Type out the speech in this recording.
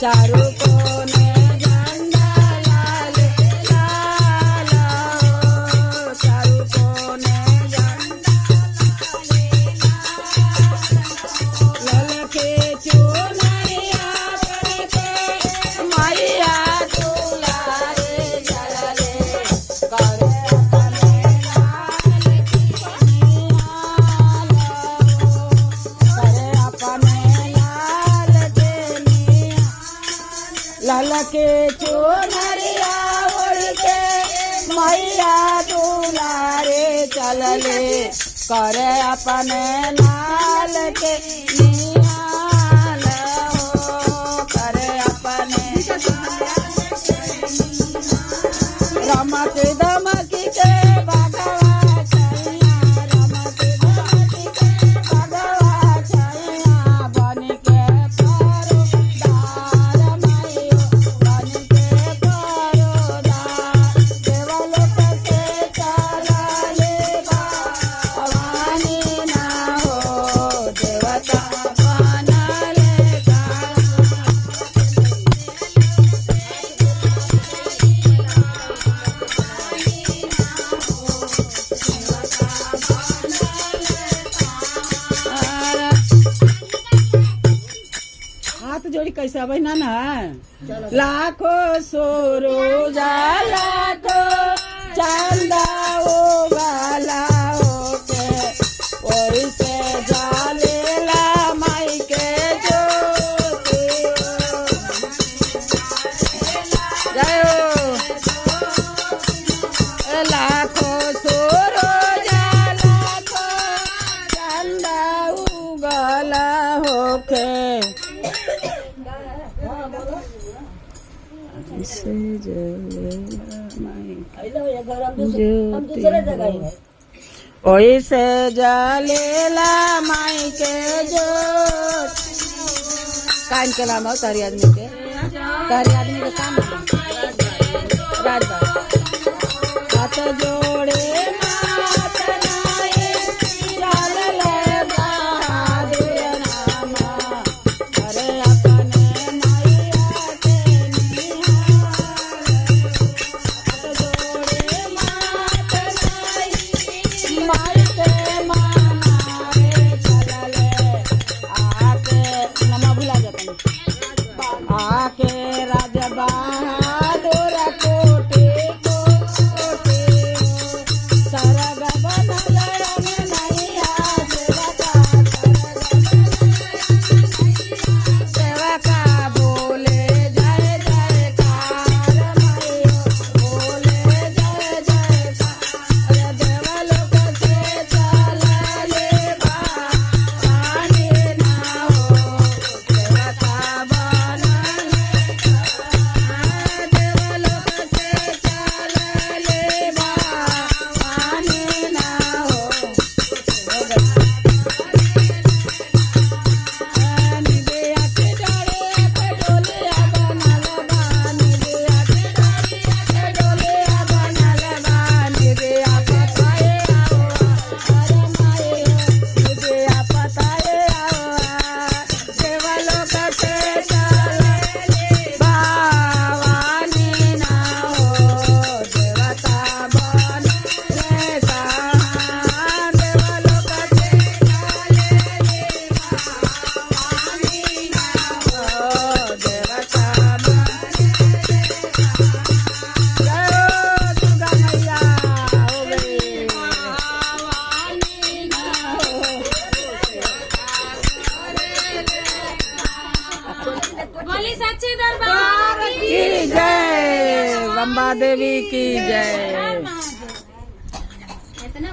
चारों कोने झंडा लाल लाल हो, चारों कोने झंडा ललके चुनरिया बनके मैया दुलारे जलले करे अपने लाल की निहाल हो, करे अपने लाल के निहाल। ललके चुनरिया ओढ़ के मैया दुलारे चलले करे अपने लाल के निहाल हो, करे अपने रमक दमक के भगवा छैया, रमक दमक के भगवा छैया, बन के परोदार माइयो, बन के परोदार। देवलोक से चलले भवानी ना हो, देवता बनले काला। हाथ जोड़ी कैसे अब ना ना लाखों सुरुजा लाखों चंदा उगला होके ओई से जालेला माई के ज्योति जय हो। लाखों सुरुजा लाखों चंदा उगला होके से जलेला माई हम दूसरे जगह ही है। ओई से जलेला माई के जोत। कान के नाम हो तारी आदमी के, तारी आदमी के काम राज भाई। हाथ जोड़े मात नाई चलले बहादुर नामा, अरे अपने मैया के निहाल। हाथ जोड़े मात नाई माई के मनावे चलले आके नमा भुला जाता आके राज बहादुर कोटे कोटे सरग बनल नैया सेवका, सेवका बोले जय जयकार माइयो, बोले जय जयकार। देवलोक से चलले भवानी ना हो, देवता बनले देवलोक से चलले भवानी ना हो। निबिया के डोलिया के डोलिया बनल बा, निबिया के डोलिया के डोलिया बनल बा, निबिया पताए आओ अरे माए हो, निबिया पताए आओ। देवलोक से चलले भवानी ना हो, देवता बनले कहाँ, देवलोक से चलले भवानी ना हो, देवता बनले जय हो दुर्गा मैया हो गई। बोली सच्ची दरबार की की जय, बम्बा देवी की जय। इतना।